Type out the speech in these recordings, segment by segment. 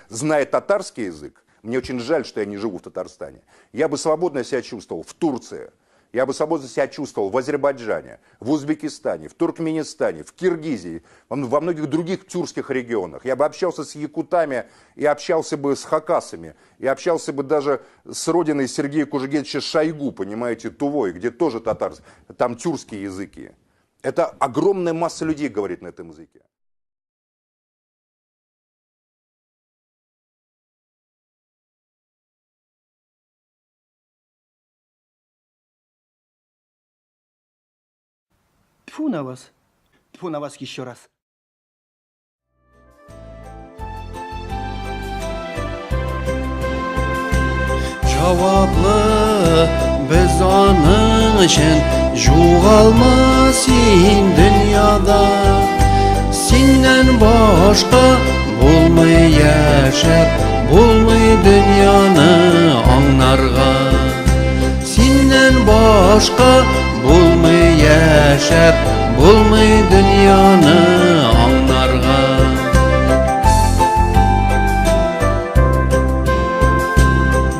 Зная татарский язык, мне очень жаль, что я не живу в Татарстане. Я бы свободно себя чувствовал в Турции. Я бы свободно себя чувствовал в Азербайджане, в Узбекистане, в Туркменистане, в Киргизии, во многих других тюркских регионах. Я бы общался с якутами и общался бы с хакасами, и общался бы даже с родиной Сергея Кужугетовича Шойгу, понимаете, Тувой, где тоже татар, там тюркские языки. Это огромная масса людей говорит на этом языке. Тьфу на вас. Тьфу на вас еще раз. Жауаплы біз аның үшін, жоғалма сен дөньяда. Синнән башка булмый яшәп, булмый дөньяны аңнарга. Синнән башка булмый яшәп, булмый дөньяны аңнарга.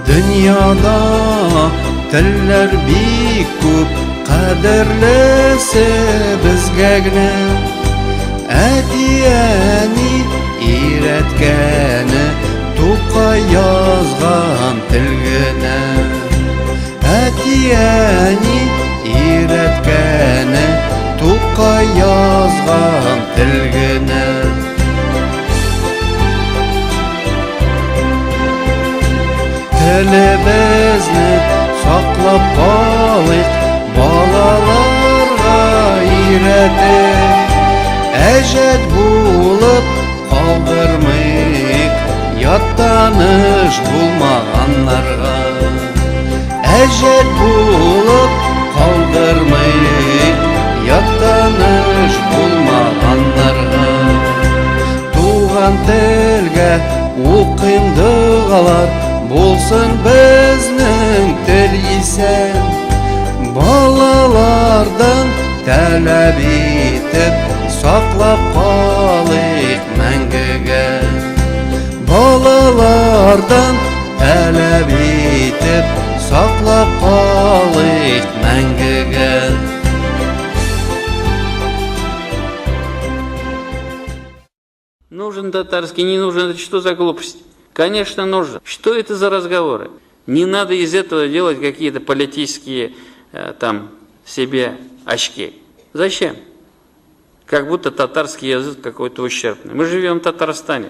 Дөньяда телләр бик күп, кадерлесе безгә генә. Әти-әни өйрәткәне Тукай язган тел генә. Әти-әни өйрәткәне Тукай язган тел генә. Телебезне саклап калыйк, балаларга өйрәтеп, әҗәт булып калдырмыйк, ят таныш булмаганнарга. Әҗәт булып калдырмыйк, ят таныш булмаганнарга. Туган телгә укыйм догалар, булсын безнең тел исән. Балалардан таләп итеп, саклап калыйк мәңгегә. Балалардан таләп итеп, саклап калыйк мәңгегә. Нужен татарский, не нужен, это что за глупость? Конечно, нужен. Что это за разговоры? Не надо из этого делать какие-то политические там себе очки. Зачем? Как будто татарский язык какой-то ущербный. Мы живем в Татарстане.